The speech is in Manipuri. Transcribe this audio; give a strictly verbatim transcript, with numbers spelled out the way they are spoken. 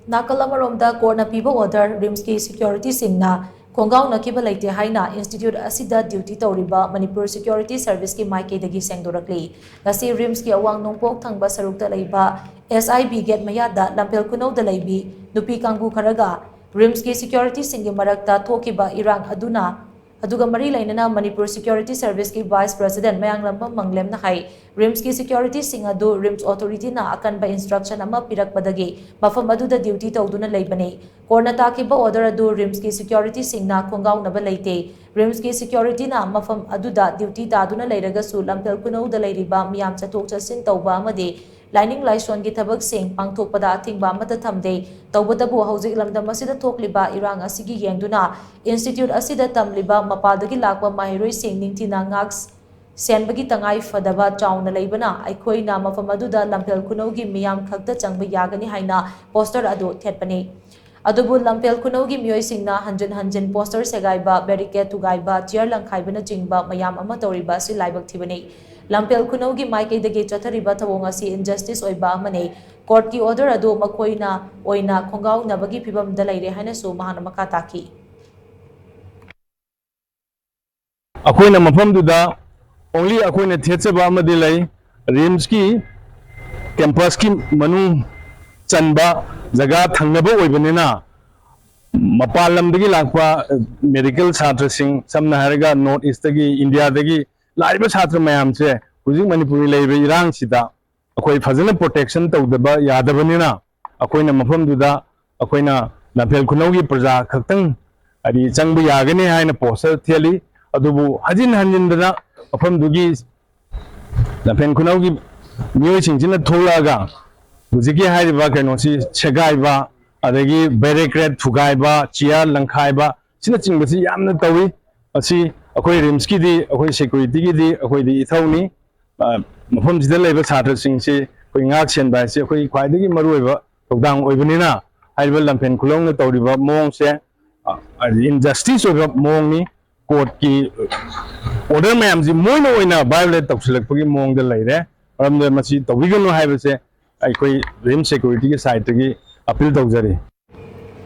ꯅꯥꯀꯜ ꯑꯃꯔꯣꯝꯗ ꯀꯣꯔꯠꯅ ꯄꯤꯕ ꯑꯣꯔꯗꯔ ꯔꯤꯝꯁꯀꯤ ꯁꯦꯀ꯭ꯌꯨꯔꯤꯇꯤꯁꯤꯡꯅ ꯈꯣꯡꯒꯥꯎꯅꯈꯤꯕ ꯂꯩꯇꯦ ꯍꯥꯏꯅ ꯏꯟꯁꯇꯤꯇ꯭ꯌꯨꯠ ꯑꯁꯤꯗ ꯗ꯭ꯌꯨꯇꯤ ꯇꯧꯔꯤꯕ ꯃꯅꯤꯄꯨꯔ ꯁꯦꯀ꯭ꯌꯨꯔꯤꯇꯤ ꯁꯔꯚꯤꯁꯀꯤ ꯃꯥꯏꯀꯩꯗꯒꯤ ꯁꯦꯡꯗꯣꯔꯛꯂꯤ꯫ ꯉꯁꯤ ꯔꯤꯝꯁꯀꯤ ꯑꯋꯥꯡ ꯅꯣꯡꯄꯣꯛ ꯊꯪꯕ ꯁꯔꯨꯛꯇ ꯂꯩꯕ ꯑꯦꯁ ꯑꯥꯏ ꯕꯤ ꯒꯦꯠ ꯃꯌꯥꯗ ꯂꯝꯐꯦꯜ ꯈꯨꯅꯧꯗ ꯂꯩꯕꯤ ꯅꯨꯄꯤ ꯀꯥꯡꯕꯨ ꯈꯔꯒ ꯔꯤꯝꯁꯀꯤ ꯁꯦꯀ꯭ꯌꯨꯔꯤꯇꯤꯁꯤꯡꯒꯤ ꯃꯔꯛꯇ ꯊꯣꯛꯈꯤꯕ ꯏꯔꯥꯡ ꯑꯗꯨꯅ ꯑꯗꯨꯒ ꯃꯔꯤ ꯂꯩꯅꯅ ꯃꯅꯤꯄꯨꯔ ꯁꯦꯀ꯭ꯌꯨꯔꯤꯇꯤ ꯁꯔꯚꯤꯁꯀꯤ ꯚꯥꯏꯁ ꯄ꯭ꯔꯦꯁꯤꯗꯦꯟꯠ ꯃꯌꯥꯡꯂꯝꯕꯝ ꯃꯪꯂꯦꯝꯅ ꯍꯥꯏ, ꯔꯤꯝꯁꯀꯤ ꯁꯦꯀ꯭ꯌꯨꯔꯤꯇꯤꯁꯤꯡ ꯑꯗꯨ ꯔꯤꯝꯁ ꯑꯣꯊꯣꯔꯤꯇꯤꯅ ꯑꯀꯟꯕ ꯏꯟꯁꯇ꯭ꯔꯛꯁꯟ ꯑꯃ ꯄꯤꯔꯛꯄꯗꯒꯤ ꯃꯐꯝ ꯑꯗꯨꯗ ꯗ꯭ꯌꯨꯇꯤ ꯇꯧꯗꯨꯅ ꯂꯩꯕꯅꯤ꯫ ꯀꯣꯔꯠꯅ ꯇꯥꯈꯤꯕ ꯑꯣꯔꯗꯔ ꯑꯗꯨ ꯔꯤꯝꯁꯀꯤ ꯁꯦꯀ꯭ꯌꯨꯔꯤꯇꯤꯁꯤꯡꯅ ꯈꯣꯡꯒꯥꯎꯅꯕ ꯂꯩꯇꯦ꯫ ꯔꯤꯝꯁꯀꯤ ꯁꯦꯀ꯭ꯌꯨꯔꯤꯇꯤꯅ ꯃꯐꯝ ꯑꯗꯨꯗ ꯗ꯭ꯌꯨꯇꯤ ꯇꯥꯗꯨꯅ ꯂꯩꯔꯒꯁꯨ ꯂꯝꯐꯦꯜ ꯈꯨꯅꯧꯗ ꯂꯩꯔꯤꯕ ꯃꯤꯌꯥꯝ ꯆꯠꯊꯣꯛ ꯆꯠꯁꯤꯟ ꯇꯧꯕ ꯑꯃꯗꯤ ꯂꯥꯏꯅꯤꯡ ꯂꯥꯏꯁꯣꯟꯒꯤ ꯊꯕꯛꯁꯤꯡ ꯄꯥꯡꯊꯣꯛꯄꯗ ꯑꯊꯤꯡꯕ ꯑꯃꯠꯇ ꯊꯝꯗꯦ꯫ ꯇꯧꯕꯇꯕꯨ ꯍꯧꯖꯤꯛ ꯂꯝꯗꯝ ꯑꯁꯤꯗ ꯊꯣꯛꯂꯤꯕ ꯏꯔꯥꯡ ꯑꯁꯤꯒꯤ ꯌꯦꯡꯗꯨꯅ ꯏꯟꯁꯇꯤꯇ꯭ꯌꯨꯠ ꯑꯁꯤꯗ ꯇꯝꯂꯤꯕ ꯃꯄꯥꯟꯗꯒꯤ ꯂꯥꯛꯄ ꯃꯍꯩꯔꯣꯏꯁꯤꯡ ꯅꯤꯡꯊꯤꯅ ꯉꯥꯛ ꯁꯦꯟꯕꯒꯤ ꯇꯉꯥꯏ ꯐꯗꯕ ꯆꯥꯎꯅ ꯂꯩꯕꯅ ꯑꯩꯈꯣꯏꯅ ꯃꯐꯝ ꯑꯗꯨꯗ ꯂꯝꯐꯦꯜ ꯈꯨꯅꯧꯒꯤ ꯃꯤꯌꯥꯝ ꯈꯛꯇ ꯆꯪꯕ ꯌꯥꯒꯅꯤ ꯍꯥꯏꯅ ꯄꯣꯁꯇꯔ ꯑꯗꯨ ꯊꯦꯠꯄꯅꯤ꯫ ꯑꯗꯨꯕꯨ ꯂꯝꯐꯦꯜ ꯈꯨꯅꯧꯒꯤ ꯃꯤꯑꯣꯏꯁꯤꯡꯅ ꯍꯟꯖꯤꯟ ꯍꯟꯖꯤꯟ ꯄꯣꯁꯇꯔ ꯁꯦꯒꯥꯏꯕ, ꯕꯦꯔꯤꯀꯦꯗ ꯊꯨꯒꯥꯏꯕ, ꯆꯤꯌꯔ ꯂꯪꯈꯥꯏꯕꯅꯆꯤꯡꯕ ꯃꯌꯥꯝ ꯑꯃ ꯇꯧꯔꯤꯕ ꯑꯁꯤ ꯂꯥꯏꯕꯛ ꯊꯤꯕꯅꯤ꯫ ꯂꯝꯐꯦꯜ ꯈꯨꯅꯧꯒꯤ ꯃꯥꯏꯀꯩꯗꯒꯤ ꯆꯠꯊꯔꯤꯕ ꯊꯧꯑꯣꯡ ꯑꯁꯤ ꯏꯟꯖꯁꯇꯤꯁ ꯑꯣꯏꯕ ꯑꯃꯅꯤ꯫ ꯀꯣꯔꯠꯀꯤ ꯑꯣꯔꯗꯔ ꯑꯗꯨ ꯃꯈꯣꯏꯅ ꯑꯣꯏꯅ ꯈꯣꯡꯒꯥꯎꯅꯕꯒꯤ ꯐꯤꯕꯝꯗ ꯂꯩꯔꯦ ꯍꯥꯏꯅꯁꯨ ꯃꯍꯥꯛꯅ ꯃꯈꯥ ꯇꯥꯈꯤ꯫ ꯑꯩꯈꯣꯏꯅ ꯃꯐꯝꯗꯨꯗ only ꯑꯩꯈꯣꯏꯅ ꯊꯦꯠꯆꯕ ꯑꯃꯗꯤ ꯂꯩ, ꯔꯤꯝꯁꯀꯤ ꯀꯦꯝꯄꯁꯀꯤ ꯃꯅꯨꯡ ꯆꯟꯕ ꯖꯒꯥ ꯊꯪꯅꯕ ꯑꯣꯏꯕꯅꯤꯅ, ꯃꯄꯥꯟ ꯂꯝꯗꯒꯤ ꯂꯥꯛꯄ ꯃꯦꯗꯤꯀꯦꯜ ꯁꯥꯇ꯭ꯔꯁꯤꯡ, ꯁꯝꯅ ꯍꯥꯏꯔꯒ ꯅꯣꯔꯠ ꯏꯁꯇꯒꯤ, ꯏꯟꯗꯤꯌꯥꯗꯒꯤ ꯂꯥꯛꯏꯕ ꯁꯥꯇ꯭ꯔ ꯃꯌꯥꯝꯁꯦ ꯍꯧꯖꯤꯛ ꯃꯅꯤꯄꯨꯔꯒꯤ ꯂꯩꯔꯤꯕ ꯏꯔꯥꯡꯁꯤꯗ ꯑꯩꯈꯣꯏ ꯐꯖꯅ ꯄ꯭ꯔꯣꯇꯦꯛꯁꯟ ꯇꯧꯗꯕ ꯌꯥꯗꯕꯅꯤꯅ, ꯑꯩꯈꯣꯏꯅ ꯃꯐꯝꯗꯨꯗ ꯑꯩꯈꯣꯏꯅ ꯂꯝꯐꯦꯜ ꯈꯨꯅꯧꯒꯤ ꯄ꯭ꯔꯖꯥ ꯈꯛꯇꯪ ꯍꯥꯏꯗꯤ ꯆꯪꯕ ꯌꯥꯒꯅꯤ ꯍꯥꯏꯅ ꯄꯣꯁꯇꯔ ꯊꯦꯠꯂꯤ꯫ ꯑꯗꯨꯕꯨ ꯍꯟꯖꯤꯟ ꯍꯟꯖꯤꯟꯗꯅ ꯃꯐꯝꯗꯨꯒꯤ ꯂꯝꯐꯦꯜ ꯈꯨꯅꯧꯒꯤ ꯃꯤꯑꯣꯏꯁꯤꯡꯁꯤꯅ ꯊꯣꯛꯂꯛꯑꯒ ꯍꯧꯖꯤꯛꯀꯤ ꯍꯥꯏꯔꯤꯕ ꯀꯩꯅꯣꯁꯤ ꯁꯦꯒꯥꯏꯕ, ꯑꯗꯒꯤ ꯕꯦꯔꯤꯀꯦꯗ ꯊꯨꯒꯥꯏꯕ, ꯆꯤꯌꯥꯔ ꯂꯪꯈꯥꯏꯕ, ꯁꯤꯅꯆꯤꯡꯕꯁꯤ ꯌꯥꯝꯅ ꯇꯧꯏ꯫ ꯃꯁꯤ ꯑꯩꯈꯣꯏ ꯔꯤꯝꯁꯀꯤꯗꯤ, ꯑꯩꯈꯣꯏ ꯁꯦꯀ꯭ꯌꯨꯔꯤꯇꯤꯒꯤꯗꯤ ꯑꯩꯈꯣꯏꯗꯤ ꯏꯊꯧꯅꯤ꯫ ꯑ, ꯃꯐꯝꯁꯤꯗ ꯂꯩꯕ ꯁꯥꯇ꯭ꯔꯁꯤꯡꯁꯤ ꯑꯩꯈꯣꯏ ꯉꯥꯛ ꯁꯦꯟꯕ ꯍꯥꯏꯁꯤ ꯑꯩꯈꯣꯏꯒꯤ ꯈ꯭ꯋꯥꯏꯗꯒꯤ ꯃꯔꯨꯑꯣꯏꯕ ꯊꯧꯗꯥꯡ ꯑꯣꯏꯕꯅꯤꯅ, ꯍꯥꯏꯔꯤꯕ ꯂꯝꯐꯦꯜ ꯈꯨꯅꯧꯅ ꯇꯧꯔꯤꯕ ꯃꯑꯣꯡꯁꯦ, ꯑ, ꯏꯟꯖꯁꯇꯤꯁ ꯑꯣꯏꯕ ꯃꯑꯣꯡꯅꯤ꯫ ꯀꯣꯔꯠꯀꯤ ꯑꯣꯔꯗꯔ ꯃꯌꯥꯝꯁꯤ ꯃꯣꯏꯅ ꯑꯣꯏꯅ ꯚꯥꯏꯑꯣꯂꯦꯠ ꯇꯧꯁꯤꯜꯂꯛꯄꯒꯤ ꯃꯑꯣꯡꯗ ꯂꯩꯔꯦ꯫ ꯃꯔꯝꯗꯤ ꯃꯁꯤ ꯇꯧꯕꯤꯒꯅꯨ ꯍꯥꯏꯕꯁꯦ ꯑꯩꯈꯣꯏ ꯔꯤꯝꯁ ꯁꯦꯀ꯭ꯌꯨꯔꯤꯇꯤꯒꯤ ꯁꯥꯏꯠꯇꯒꯤ ꯑꯄꯤꯜ ꯇꯧꯖꯔꯤ꯫